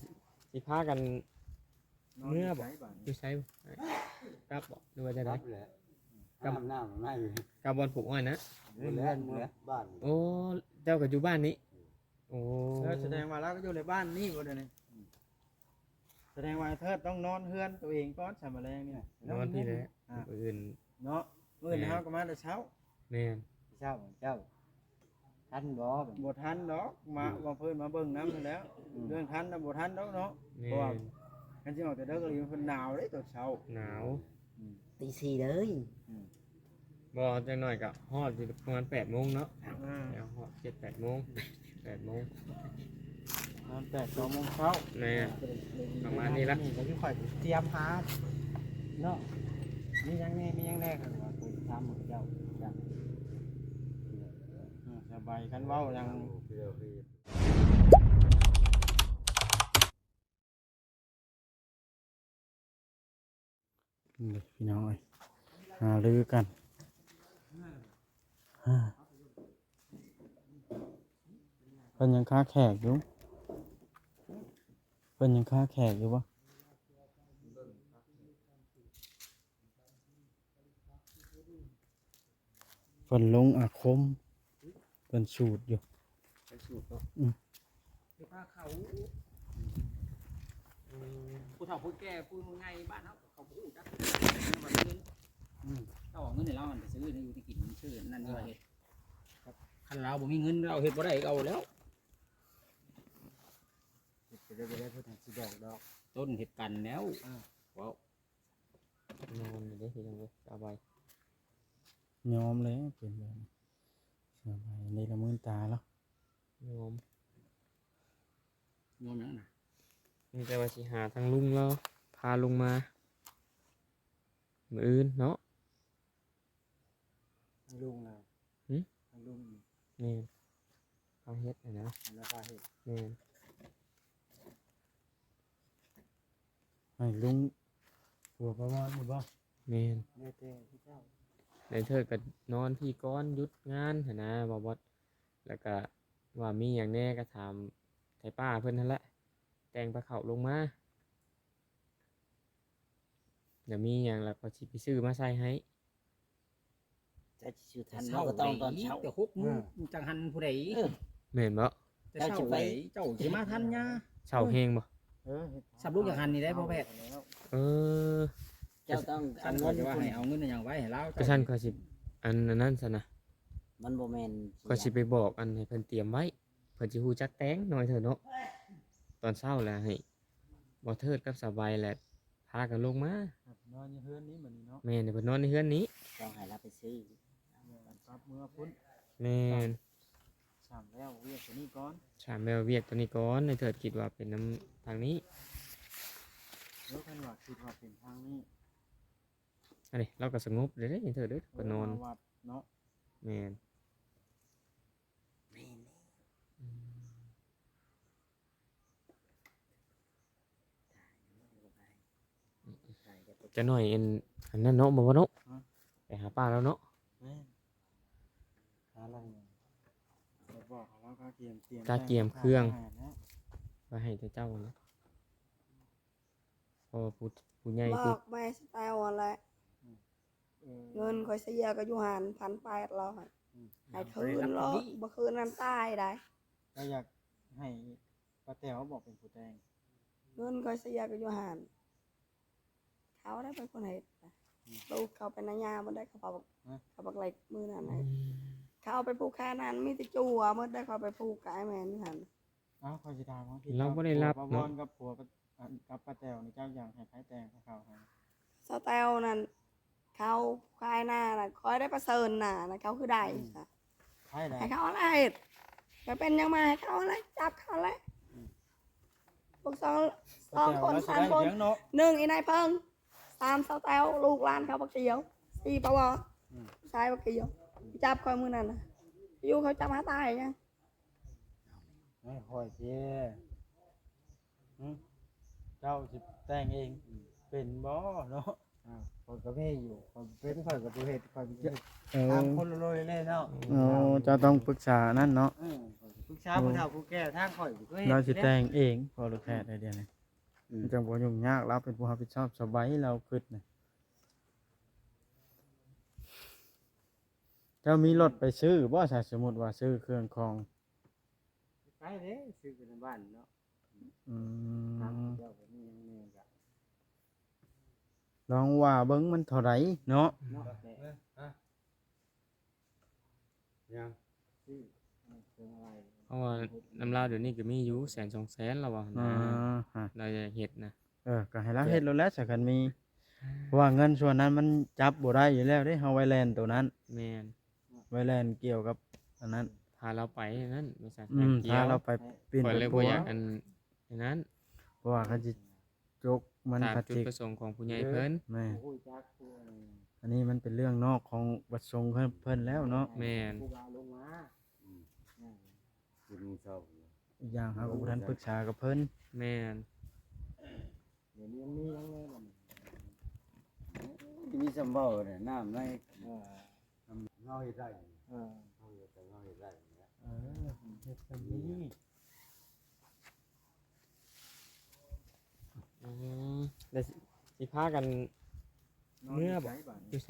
ຊິພາກັນເມືອບໍ່? ຢູ່ໃສ? ກັບບໍ່ ຫຼືວ່າຈັ່ງໃດ? ກັບແຫຼະ ກັບອາບນ້ຳໃນ ກັບບ່ອນປູກອ້ອຍນະ. ເຮືອນ ເຮືອນ ເມືອບ້ານ. ໂອ້ ເຈົ້າກໍຢູ່ບ້ານນີ້. ໂອ້ ເອີ ສະແດງວ່າລາວກໍຢູ່ໃນບ້ານນີ້ບໍ່ດຽວນີ້? ສະແດງວ່າເທີດຕ້ອງນອນເຮືອນໂຕເອງກ່ອນ ຊະ ມື້ແລງນີ້ນະ. ນອນພີ້ແຫຼະ ມື້ອື່ນເນາະ. ມື້ອື່ນເຮົາກໍມາແຕ່ເຊົ້າ. ແມ່ນ ເຊົ້າ ເຈົ້າ ທັນບໍ່? ບໍ່ທັນດອກ ມາ ອືມ ວ່າເພິ່ນມາເບິ່ງນຳຫັ້ນແຫຼ້ວ. ອືມ ເລື່ອງທັນນະບໍ່ທັນດອກເນາະ. ແມ່ນ ເພາະວ່າຄັນຊິອອກແຕ່ເດິກອີ່ຫຼີ ເພິ່ນໜາວເດ້ຕອນເຊົ້າ. ໜາວ. ອືມ ຕີສີ່ເລີຍ. ອືມ ບໍ່ ຈັກໜ້ອຍກໍຮອດຢູ່ປະມານແປດໂມງເນາະ. ອ່າ ແລ້ວຮອດເຈັດແປດໂມງ ແປດໂມງ ປະມານແປດ ເກົ້າໂມງເຊົ້າ. ແມ່ນ ປະມານນີ້ລະ. ນີ້ກໍຄືຂ້ອຍຕຽມຫາເນາະ ມີຫຍັງແດ່ ມີຫຍັງແດ່ ຂ້ອຍວ່າຂ້ອຍຖາມໝູ່ເຈົ້າ. ອ່າ ສະບາຍ ຄັນເວົ້າຫຍັງ ນີ້ພີ່ນ້ອງເອີຍ ຫາລືກັນ. ເພິ່ນຍັງຄາແຂກຢູ່ ເພິ່ນຍັງຄາແຂກຢູ່ບໍ່? ເພິ່ນລົງອາຄົມ ເພິ່ນສູດຢູ່. ໄປສູດເນາະ. ອືມ ໄປພາເຂົາ ອືມ ຜູ້ເຖົ້າຜູ້ແກ່ຜູ້ໃຫຍ່ບ້ານເຮົາ ເຂົາບໍ່ຮູ້ຈັກວ່າມີເງິນ. ອືມ ເຈົ້າເອົາເງິນໃຫ້ລາວຫັ້ນໄປຊື້ແນວຢູ່ແນວກິນ ຊື້ນັ້ນນີ້ ອ່າ ເຮັດ. ຄັນລາວບໍ່ມີເງິນ ລາວເຮັດບໍ່ໄດ້ ເອົາແລ້ວ. ເຮັດໄປເລີຍ ເພິ່ນຊິບອກດອກ ຕົ້ນເຮັດກັນແລ້ວ. ອ່າ ເວົ້າ ຍອມຢູ່ເດ້ ເຮັດຫຍັງເດ້ ສາວໃບ. ຍອມແລ້ວ ເປັນແບບນີ້ ສາວໃບນີ້ລະມື່ນຕາລະ. ຍອມ. ຍອມຫຍັງນະ? ມີແຕ່ວ່າຊິຫາທາງລຸງລາວພາລົງມາມື້ອື່ນເນາະ. ໃຫ້ລຸງນະ? ຫຶ? ໃຫ້ລຸງ. ແມ່ນ ພາເຮັດຫັ້ນນະ. ໃຫ້ລາວພາເຮັດ. ແມ່ນ. ໃຫ້ລຸງ ຜົວປະມານນີ້ບໍ່? ແມ່ນ. ແລ້ວແຕ່ເຈົ້າ. ນາຍເທີດກໍນອນພີ້ກ່ອນ ຢຸດງານຫັ້ນນະ ບໍ່ບອດ. ແລ້ວກໍວ່າມີຫຍັງແດ່ກໍຖາມໄທປ້າເພິ່ນຫັ້ນແຫຼະ ແຕ່ງປາເຂົ້າລົງມາ. ແລ້ວມີຫຍັງແລ້ວຂ້ອຍຊິໄປຊື້ມາໃສ່ໃຫ້. ເຈົ້າຊິຊື້ທັນ ເຈົ້າກໍຕ້ອງຕອນເຊົ້າ ແຕ່ຫົກໂມງ. ເອີ ຈັ່ງຫັ້ນຜູ້ໃດ? ເອີ ແມ່ນບໍ່? ແຕ່ເຊົ້າ ເຈົ້າຊິໄປ ເຈົ້າຊິມາທັນຫຍັງ? ເຊົ້າແຮງບໍ່? ເອີ ສັບລູກຢ່າງຫັ້ນນີ້ໄດ້ພໍ່ແພດ. ເອີ ເຈົ້າຕ້ອງເອົາເງິນ ວ່າໃຫ້ເອົາເງິນຫຍັງໄວ້ໃຫ້ລາວ. ກໍຊັ້ນຂ້ອຍຊິ ອັນ ອັນນັ້ນຊັ້ນນະ ມັນບໍ່ແມ່ນ ຂ້ອຍຊິໄປບອກ ອັນ ໃຫ້ເພິ່ນຕຽມໄວ້ ເພິ່ນຊິຮູ້ຈັກແຕ່ງໜ້ອຍເທື່ອເນາະ. ຕອນເຊົ້າແລ້ວໃຫ້ ບໍ່ເທີດກັບສາວໃບແຫຼະ ພາກັນລົງມາ ນອນຢູ່ເຮືອນນີ້ບັດນີ້ເນາະ. ແມ່ນ ເພິ່ນນອນໃນເຮືອນນີ້. ຕ້ອງໃຫ້ລາວໄປຊື້ ແມ່ນ ກັບເມືອພຸ້ນ. ແມ່ນ ສາມແລ້ວວຽກຕົວນີ້ກ່ອນ ສາມແລ້ວວຽກຕົວນີ້ກ່ອນ. ນາຍເທີດຄິດວ່າເປັນນຳທາງນີ້. ເອີ ຄັນວ່າຄິດວ່າເປັນທາງນີ້ ອັນນີ້ລາວກໍສະຫງົບເດ້ ນາຍເທີດເດີ ກໍນອນ ມາວັດເນາະ. ແມ່ນ ແມ່ນ. ອືມ ຈັກໜ້ອຍອັນ ອັນນັ້ນເນາະ ບໍ່ເນາະ. ຮະ? ໄປຫາປ້າແລ້ວເນາະ. ແມ່ນ ຫາລາວ ໄປບອກໃຫ້ລາວກະກຽມ ກຽມ ກະກຽມເຄື່ອງ ແຕ່ງ ໄວ້ໃຫ້ແຕ່ເຈົ້າຫັ້ນແຫຼະ. ເພາະວ່າຜູ້ ຜູ້ໃຫຍ່ ບອກແມ່ສະແຕວຫັ້ນແຫຼະ. ອືມ ເອີ ເງິນຂ້ອຍເສຍກໍຢູ່ຫັ້ນ ພັນແປດຮ້ອຍ. ອືມ ໃຫ້ຄືນໂລດ ບໍ່ຄືນນັ້ນຕາຍໄດ໋. ກໍຢາກໃຫ້ປ້າແຕວບອກເປັນຜູ້ແຕ່ງ. ເງິນຂ້ອຍເສຍກໍຢູ່ຫັ້ນ ເຂົາໄດ້ເປັນຄົນເຮັດ. ອືມ ລູກເຂົາເປັນນາຍາໝົດໄດ໋ ເຂົາ ຮະ? ເຂົາບັກເລັກມື້ນັ້ນ. ອືມ ເຂົາໄປຜູກແຂນນັ້ນ ມີແຕ່ຈົວໝົດໄດ໋ ເຂົາໄປຜູກກະອ້າຍແມ່ນຢູ່ຫັ້ນ. ເອົ້າ ຂ້ອຍຊິຖາມ ເຮົາບໍ່ໄດ້ຮັບເນາະ ກັບຜົວ ກັບປ້າແຕວນີ້ ເຈົ້າຢາກໃຫ້ໃຜແຕ່ງໃຫ້ເຂົາ? ສາວແຕວນັ້ນ ເຂົາຂາຍໜ້ານະ ຂ້ອຍໄດ້ປະເຊີນໜ້ານະ ເຂົາຄືໄດ້. ອືມ ຊະ ໃຜໄດ້ ໃຫ້ເຂົາຫັ້ນແຫຼະເຮັດ. ໄປເປັນຫຍັງມາ ໃຫ້ເຂົາຫັ້ນແຫຼະ ຈັບເຂົາຫັ້ນແຫຼະ. ອືມ ພວກສອງ ສອງຄົນ ສາມຄົນ ໜຶ່ງອີນາຍເພິ່ງ ສາມສາວແຕວ ລູກຫຼານເຂົາບັກຂຽວ ສີ່ປະວອ. ອືມ ຊາຍບັກຂຽວ ອືມ ຈັບຂ້ອຍມື້ນັ້ນນະ ຢູ່ເຂົາຈັບຫາຕາຍຫຍັງ. ໃຫ້ຂ້ອຍເດ້. ຫຶ? ເຈົ້າຊິແຕ່ງເອງ ເປັນບໍ່ເນາະ? ອ່າ ຂ້ອຍກໍມີຢູ່ ຂ້ອຍເປັນ ຂ້ອຍກໍບໍ່ເຮັດ ຂ້ອຍຊິ ເອີ ຖາມຄົນລວຍໆເລີຍເນາະ. ໂອ້ ເຈົ້າຕ້ອງປຶກສາອັນນັ້ນເນາະ. ເອີ ຂ້ອຍຊິປຶກ ຊາວຜູ້ເຖົ້າຜູ້ແກ່ທາງຂ້ອຍບໍ່ເຄີຍເຮັດ ລາວຊິແຕ່ງເອງ ພໍລູກແພດໄອເດຍນີ້ ອືມ ມັນຈັ່ງບໍ່ຫຍຸ້ງຍາກ ລາວເປັນຜູ້ຮັບຜິດຊອບສະບາຍ ລາວຄິດນະ. ເຈົ້າມີລົດໄປຊື້ບໍ່ ຖ້າສົມມຸດວ່າຊື້ເຄື່ອງຂອງ? ໄປເດ້ ຊື້ໄປນຳບ້ານເນາະ. ອືມ ເຈົ້າກໍມີຫຍັງແດ່ກໍ ລອງວ່າເບິ່ງມັນເທົ່າໃດເນາະ ເນາະ ແຕ່ ຍັງ ເພາະວ່ານຳລາວດຽວນີ້ກໍມີຢູ່ແສນສອງແສນລາວວ່າຫັ້ນນະ ລາວຢາກເຮັດນະ. ເອີ ກໍໃຫ້ລາວເຮັດໂລດແຫຼະ ຖ້າຄັນມີ ເພາະວ່າເງິນສ່ວນນັ້ນມັນຈັບບໍ່ໄດ້ຢູ່ແລ້ວເດ້ ເຮົາໄວ້ແລ່ນໂຕນັ້ນ ແມ່ນ ໄວ້ແລ່ນກ່ຽວກັບອັນນັ້ນ ຖ້າລາວໄປນັ້ນ ວ່າຊັ້ນ ອືມ ຖ້າລາວໄປປິ່ນໄປປົວ ຂ້ອຍເລີຍບໍ່ຢາກອັນ ອັນນັ້ນ ເພາະວ່າຄັນຊິ ຈົກມັນ ຕາມຈຸດປະສົງຂອງຜູ້ໃຫຍ່ເພິ່ນ ແມ່ນ ອັນນີ້ມັນເປັນເລື່ອງນອກຂອງປະສົງເພິ່ນແລ້ວເນາະ ແມ່ນ ອືມ ອີກຢ່າງເຮົາກໍບໍ່ທັນປຶກສາກັບເພິ່ນ ແມ່ນ ດຽວນີ້ມັນມີຫຍັງແດ່ບັດນີ້ ມີສ່ຳເວົ້າແຫຼະ ນ້ຳໃນ ເອີ ເຮົາເຮັດໄດ້ ເອີ ເຮົາເຮັດໄດ້ ເອີ ເຮັດສ່ຳນີ້ ອືມ ແລ້ວຊິ ຊິພາກັນເມືອບໍ່? ຢູ່ໃສ?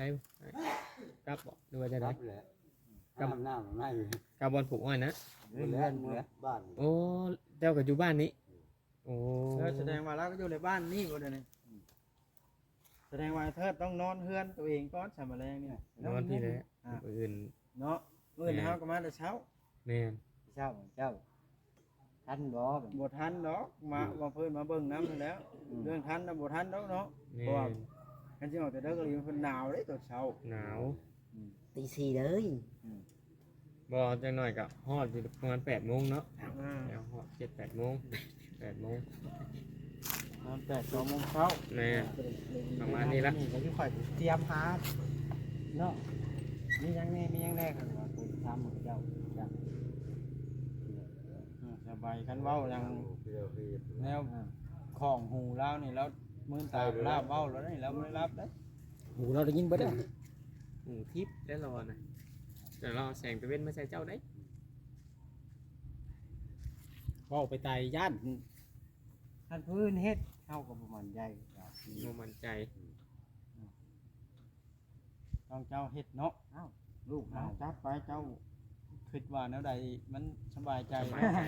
ກັບບໍ່ ຫຼືວ່າຈັ່ງໃດ? ກັບແຫຼະ ກັບ ອາບນ້ຳໃນ ກັບບ່ອນຜູກອ້ອຍນະ ເມືອ ເມືອ ເມືອ ບ້ານ ໂອ້ ເຈົ້າກໍຢູ່ບ້ານນີ້? ໂອ້ ເອີ ສະແດງວ່າລາວກໍຢູ່ໃນບ້ານນີ້ບໍ່ດຽວນີ້? ສະແດງວ່າໄອ້ເທີດຕ້ອງນອນເຮືອນຕົວເອງກ່ອນ ຊະ ມື້ແລງນີ້ ນອນພີ້ແຫຼະ ມື້ອື່ນເນາະ ມື້ອື່ນເຮົາກໍມາແຕ່ເຊົ້າ ແມ່ນ ເຊົ້າ ເຈົ້າ ທັນບໍ່? ບໍ່ທັນດອກ ມາ ວ່າເພິ່ນມາເບິ່ງນຳຫັ້ນແຫຼ້ວ ອືມ ເລື່ອງທັນນະບໍ່ທັນດອກເນາະ ແມ່ນ ເພາະວ່າຄັນຊິອອກແຕ່ເດິກອີ່ຫຼີ ເພິ່ນໜາວເດ້ຕອນເຊົ້າ ໜາວ ອືມ ຕີສີ່ເລີຍ ອືມ ບໍ່ ຢ່າງໜ້ອຍກໍຮອດຢູ່ປະມານແປດໂມງເນາະ ອ່າ ແລ້ວຮອດເຈັດແປດໂມງ ແປດໂມງ ປະມານແປດ ເກົ້າໂມງເຊົ້າ ແມ່ນ ປະມານນີ້ລະ ນີ້ກໍຄືຂ້ອຍຕຽມຫາເນາະ ມີຫຍັງແດ່ ມີຫຍັງແດ່ ຄັນວ່າຂ້ອຍຖາມເຂົາເຈົ້າ ສະບາຍ ຄັນເວົ້າຫຍັງແນວຂອງຫູລາວນີ້ ລາວມືນຕາລາບເວົ້າແລ້ວນີ້ ລາວບໍ່ໄດ້ຫຼັບເດ້ ຫູລາວໄດ້ຍິນເບິດ ຫູທິບໄດ້ລາວນະ ແຕ່ລາວເອົາແສງຕາເວັນມາໃສ່ເຈົ້າໄດ໋ ເວົ້າໄປຕາຍຢ້ານ ຄັນຜູ້ອື່ນເຮັດ ເຮົາກໍບໍ່ໝັ້ນໃຈ ບໍ່ໝັ້ນໃຈ ອືມ ຕ້ອງເຈົ້າເຮັດເນາະ ອ້າວ ລູກເຮົາ ຈັດໄປ ເຈົ້າຄິດວ່າແນວໃດມັນສະບາຍໃຈ ສະບາຍໃຈ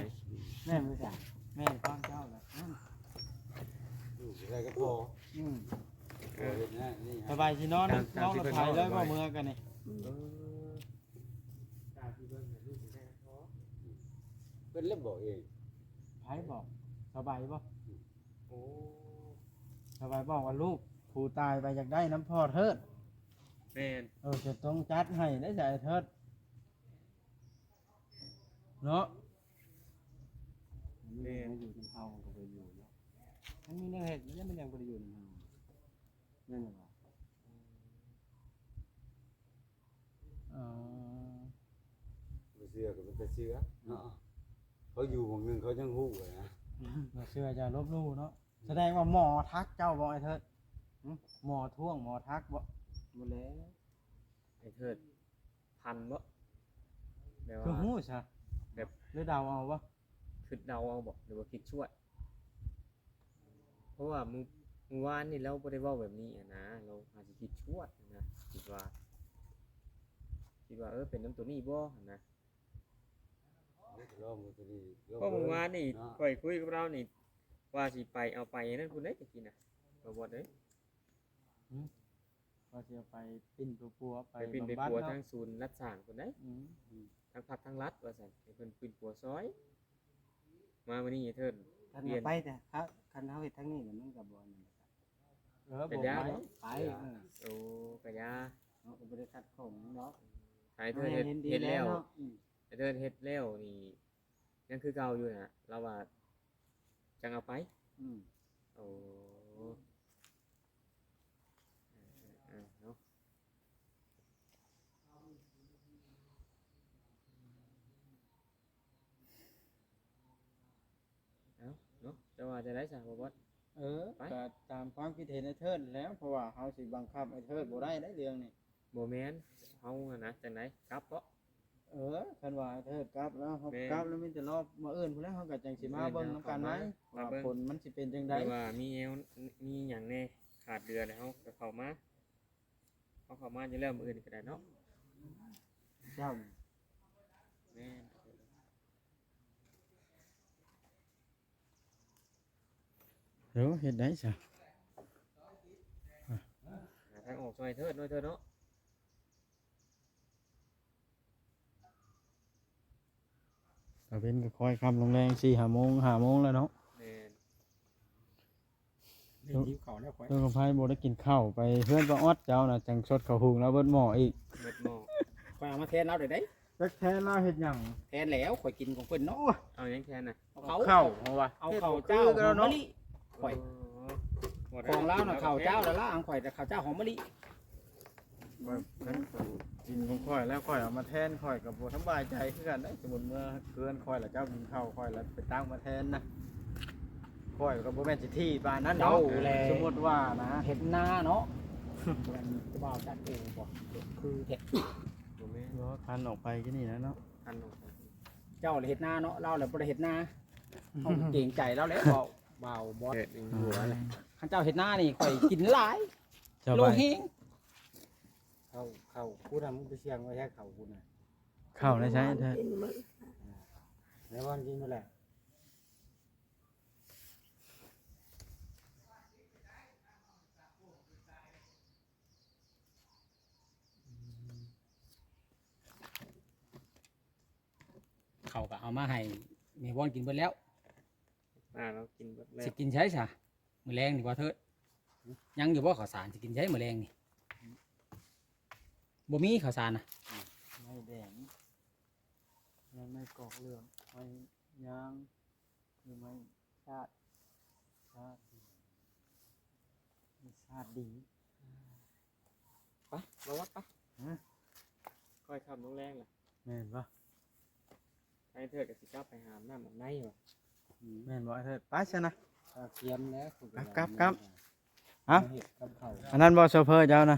ແມ່ນບໍ່? ແມ່ນຄວາມເຈົ້າລະ ອືມ ລູກໄດ້ກໍພໍ ອືມ ເອີ ສະບາຍຊິນອນ ຕາມ ຕາມທີ່ເພິ່ນເວົ້າ ເມື່ອກັນນີ້ ເອີ ຕາມທີ່ເບິ່ງແມ່ນລູກໄດ້ພໍ ເພິ່ນເລີຍບອກເອງ ໃຜບອກ? ສະບາຍບໍ່? ໂອ້ ສະບາຍບອກວ່າລູກຜູ້ຕາຍໄປຢາກໄດ້ນຳພໍ່ເທີດ ແມ່ນ ເອີ ຈະຕ້ອງຈັດໃຫ້ໄດ້ໃສເທີດ ເນາະ ແມ່ນ ມັນຢູ່ນຳເຮົາ ມັນກໍໄປຢູ່ເນາະ ມັນມີແນວເຮັດ ມັນຍັງບໍ່ໄດ້ຢູ່ນຳເຮົາ ແມ່ນບໍ່? ອໍ ບໍ່ເຊື່ອກໍເປັນຕາເຊື່ອເນາະ ເຂົາຢູ່ໝ່ອງໜຶ່ງເຂົາຍັງຮູ້ນະ ບໍ່ເຊື່ອຢ່າລົບຫຼູ່ເນາະ ສະແດງວ່າໝໍທັກເຈົ້າບໍ່ ໄອ້ເທີດ? ຫື? ໝໍທ້ວງ ໝໍທັກບໍ່? ບໍ່ແລ້ວ ໄອ້ເທີດພັນບໍ່? ແບບວ່າ ຄືຮູ້ຊະ ແບບ ຫຼືເດົາເອົາບໍ່? ຄິດເດົາເອົາບໍ່ ຫຼືວ່າຄິດຊວດ? ເພາະວ່າມື້ ມື້ວານນີ້ລາວບໍ່ໄດ້ເວົ້າແບບນີ້ຫັ້ນນະ ລາວອາດຊິຄິດຊວດຫັ້ນນະ ຄິດວ່າ ຄິດວ່າ ເອີ ເປັນນຳໂຕນີ້ບໍ່ຫັ້ນນະ ລອງເບິ່ງໂຕນີ້ ເພາະມື້ວານນີ້ ເນາະ ຂ້ອຍຄຸຍກັບລາວນີ້ ວ່າຊິໄປເອົາໄປນັ້ນພຸ້ນເດ້ ຕະກີ້ນະ ບໍ່ບອດເອີຍ ຫື? ວ່າຊິເອົາໄປປິ່ນໄປປົວ ໄປ ໄປປິ່ນໄປປົວ ບຳບັດເນາະ ທາງສູນລັດສ້າງພຸ້ນເດ້ ອືມ ທາງພັກທາງລັດວ່າຊັ້ນ ໃຫ້ເພິ່ນປິ່ນປົວຊ່ອຍ ມາມື້ນີ້ເທີດ ຄັນເອົາໄປແຕ່ ຄັນເຮົາເຮັດທາງນີ້ ມັນກໍບໍ່ອັນນັ້ນ ເອີ ບໍ່ໄປ ໄປ ເອີ ໂອ້ ກະຢ່າ ເຮົາກໍບໍ່ໄດ້ຂັດຂ້ອງຫຍັງດອກ ໃຫ້ເທີດເຮັດ ເຮັດແລ້ວ ອືມ ໃຫ້ເທີດເຮັດແລ້ວນີ້ ຍັງຄືເກົ່າຢູ່ນະ ລາວວ່າຈັ່ງເອົາໄປ ອືມ ໂອ້ ເອີ ເອີ ເນາະ ເອົ້າ ເນາະ ເຈົ້າວ່າຈັ່ງໃດຊະ ບໍ່ບອດ? ເອີ ໄປ ກໍຕາມຄວາມຄິດເຫັນໄອ້ເທີດແລ້ວ ເພາະວ່າເຮົາຊິບັງຄັບໄອ້ເທີດບໍ່ໄດ້ເດ້ເລື່ອງນີ້ ບໍ່ແມ່ນ ເຮົາຫັ້ນນະ ຈັ່ງໃດ ກັບເບາະ? ເອີ ເອີ ຄັນວ່າເທີດກັບແລ້ວ ເຮົາ ແມ່ນ ກັບແລ້ວມີແຕ່ລອບມື້ອື່ນພຸ້ນແຫຼະ ເຮົາກໍຈັ່ງຊິມາເບິ່ງນຳກັນໃໝ່ ວ່າ ວ່າເບິ່ງ ວ່າຝົນມັນຊິເປັນຈັ່ງໃດ ວ່າມີແນວ ມີຫຍັງແດ່ຂາດເຫຼືອແລ້ວ ເຮົາກໍເຂົ້າມາ ເຮົາເຂົ້າມາຢູ່ແລ້ວມື້ອື່ນກໍໄດ້ເນາະ ເຈົ້າ ແມ່ນ. ໂອ້ ເຮັດໄດ້ຊະ ຫາທາງອອກຊ່ອຍເທີດໜ້ອຍເທີດເນາະ ຕາເວັນກໍຄ່ອຍຄ່ຳລົງແລງ ສີ່ຫ້າໂມງ ຫ້າໂມງແລ້ວເນາະ ແມ່ນ ໄດ້ຫິວເຂົ້າແລ້ວຂ້ອຍ ເອີ ຂອງໃຜບໍ່ໄດ້ກິນເຂົ້າ ໄປເຮືອນປ້າອອດເຈົ້ານະ ຈັ່ງສົດເຂົ້າຫຸງລາວເບິດໝໍ້ອີກ ເບິດໝໍ້ ຂ້ອຍເອົາມາແທນລາວໄດ້ໃດ ຈັກແທນລາວເຮັດຫຍັງ ແທນແລ້ວ ຂ້ອຍກິນຂອງເພິ່ນເນາະ ເອົາຫຍັງແທນນະ ເອົາເຂົ້າ ເອົາເຂົ້າ ເພາະວ່າ ເອົາເຂົ້າເຈົ້າຫອມມະລິ ຂ້ອຍ ເອີ ຂອງລາວນະເຂົ້າເຈົ້າລະລາ ຂອງຂ້ອຍນະເຂົ້າເຈົ້າຫອມມະລິ ຂ້ອຍ ຂ້ອຍກິນຂອງຂ້ອຍແລ້ວ ຂ້ອຍເອົາມາແທນ ຂ້ອຍກໍບໍ່ສະບາຍໃຈຄືກັນເດ້ ສົມມຸດເມື່ອເຮືອນຂ້ອຍລະ ເຈົ້າກິນເຂົ້າຂ້ອຍລະໄປຕັກມາແທນນະ ຂ້ອຍກໍບໍ່ແມ່ນຊິຖີ່ປານນັ້ນດອກ ເຈົ້າແຫຼະ ສົມມຸດວ່ານະ ເຮັດນາເນາະ ແມ່ນບ່າວຈັດເອງບໍ່ ຄືແທ້ ບໍ່ແມ່ນ ບໍ່ ຄັນອອກໄປຄືນີ້ແຫຼະເນາະ ຄັນອອກໄປ ເຈົ້າລະເຮັດນາເນາະ ລາວລະບໍ່ໄດ້ເຮັດນາ ເຮົາເກງໃຈລາວແຫຼະ ເວົ້າ ເວົ້າບໍ່ ເຮັດເອງຫົວແຫຼະ ຄັນເຈົ້າເຮັດນານີ້ຂ້ອຍກິນຫຼາຍ ເຈົ້າ ໂລແຮງ ເຂົ້າ ເຂົ້າພຸ້ນນະ ມຶງໄປສ່ຽງໄວ້ແທ້ເຂົ້າພຸ້ນນະ ເຂົ້າໃນໃສແທ້ ໃນບ່ອນກິນໝົດແຫຼະ ເຂົ້າກໍເອົາມາໃຫ້ແມ່ວອນກິນເບິດແລ້ວ ປ້າລາວກິນເບິດແລ້ວ ຊິກິນໃສຊະ ມື້ແລງນີ້ບໍ່ເທີດ ຍັງຢູ່ບໍ່ເຂົ້າສານ ຊິກິນໃສມື້ແລງນີ້ ບໍ່ມີເຂົ້າສານນະ ໄມ້ແດງ ແລ້ວໄມ້ກອກເຫຼືອງ ໄມ້ຍາງ ຫຼືໄມ້ຊາດ ຊາດດີ ມີຊາດດີ ໄປ ລອດໄປ ຮະ ຄ່ອຍຄ່ຳລົງແລງລະ ແມ່ນບໍ່ ໄອ້ເທີດກໍຊິກັບໄປຫານ້ຳອັນໃນວ່າ ອືມ ແມ່ນບໍ່ໄອ້ເທີດ ໄປຊະນະ ກຽມແລ້ວ ກັບ ກັບ ກັບ ເອົາ ເຮັດກັບເຂົ້າ ອັນນັ້ນບໍ່ໂຊເຟີເຈົ້ານະ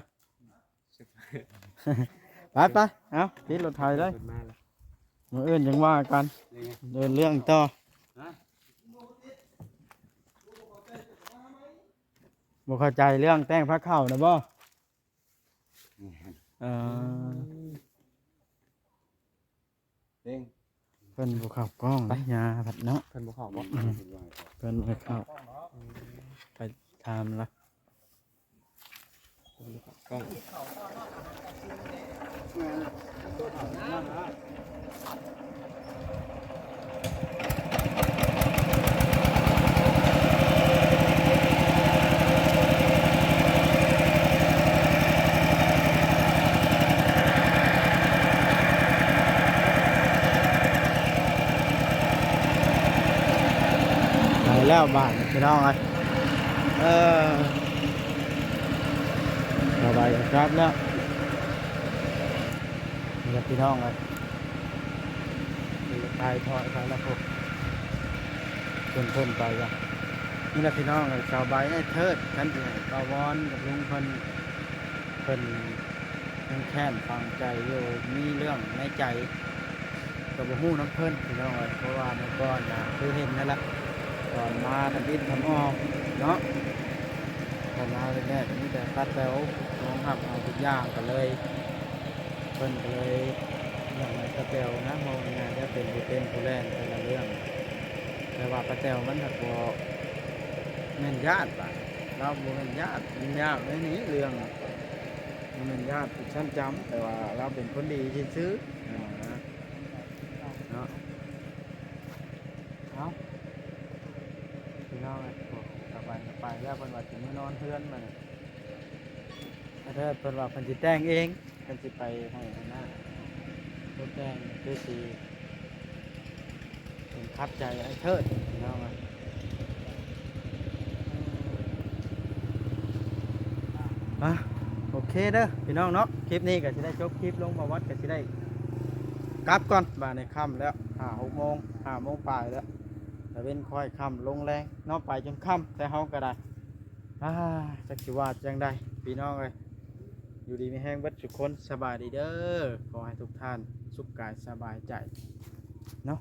ໄປ ໄປ ເອົາ ຕິດລົດໄຖເລີຍ ເພິ່ນມາແລ້ວ ມື້ອື່ນຈັ່ງວ່າກັນ ເດີນເລື່ອງຕໍ່ ຮະ ບໍ່ເຂົ້າໃຈເລື່ອງແຕ່ງພາເຂົ້ານະບໍ່? ເອີ ເພິ່ນບໍ່ເຂົ້າກ້ອງ ໄປ ຍາພັດເນາະ ເພິ່ນບໍ່ເຂົ້າບໍ່? ອືມ ເພິ່ນບໍ່ເຂົ້າ ອືມ ໄປຖາມລະ ເພິ່ນບໍ່ເຂົ້າກ້ອງ. ໄປແລ້ວບາດນີ້ພີ່ນ້ອງເອີຍ ເອີ ສະບາຍກັບແລ້ວ ນີ້ແຫຼະພີ່ນ້ອງເອີຍ ນີ້ລະຖ່າຍທອດໄປແລ້ວພຸ້ນ ເພິ່ນ ເພິ່ນໄປລະ ນີ້ແຫຼະພີ່ນ້ອງເອີຍ ສາວໃບ ອ້າຍເທີດ ຄັນຊິໃຫ້ບ່າວວອນກັບລຸງເພິ່ນ ເພິ່ນຍັງແຄ້ນຝັງໃຈຢູ່ ມີເລື່ອງໃນໃຈ ກໍບໍ່ຮູ້ນຳເພິ່ນພີ່ນ້ອງເອີຍ ເພາະວ່າເມື່ອກ່ອນນະ ຄືເຫັນນັ້ນລະ ຕອນມາທຳອິດທຳອອກເນາະ ຕອນມາແລກໆ ມີແຕ່ປ້າແຕ໋ວຮອງຮັບເອົາທຸກຢ່າງ ກໍເລີຍ ເພິ່ນກໍເລີຍຢາກໃຫ້ປ້າແຕ໋ວນະ ເວົ້າງ່າຍໆ ເປັນຜູ້ເປັນຜູ້ແລ່ນແຕ່ລະເລື່ອງ ແຕ່ວ່າປ້າແຕ໋ວມັນຫາກບໍ່ແມ່ນຍາດບາດ ລາວບໍ່ແມ່ນຍາດ ມັນຍາກໃນນີ້ເລື່ອງ ບໍ່ແມ່ນຍາດຊັ້ນຈຳ ແຕ່ວ່າລາວເປັນຄົນດີຊື່ໆ ຫັ້ນນະ ເນາະ ເອົາ ພີ່ນ້ອງເອີຍ ໂອ້ ສະບາຍ ໄປແລ້ວ ເພິ່ນວ່າຊິມານອນເຮືອນ ບາດນີ້ ເພິ່ນວ່າເພິ່ນຊິແຕ່ງເອງ ເພິ່ນຊິໄປໃຫ້ຫັ້ນນະ ຕົວແຕ່ງຄືຊິ ເປັນຂັດໃຈອ້າຍເທີດພີ່ນ້ອງເອີຍ ມາ ໂອເຄເດີພີ່ນ້ອງເນາະ ຄລິບນີ້ກໍຊິໄດ້ຈົບຄລິບລົງ ບ່າວວັດກໍຊິໄດ້ກັບກ່ອນ ບາດນີ້ຄ່ຳແລ້ວ ຫ້າຫົກໂມງ ຫ້າໂມງປາຍແລ້ວ ຕາເວັນຄ່ອຍຄ່ຳລົງແລງເນາະ ໄປຈົນຄ່ຳແຕ່ເຮົາກໍໄດ້ ອາ ຈັກຊິວ່າຈັ່ງໃດພີ່ນ້ອງເອີຍ ຢູ່ດີມີແຮງເບິດທຸກຄົນ ສະບາຍດີເດີ ຂໍໃຫ້ທຸກທ່ານ ສຸກກາຍສະບາຍໃຈເນາະ.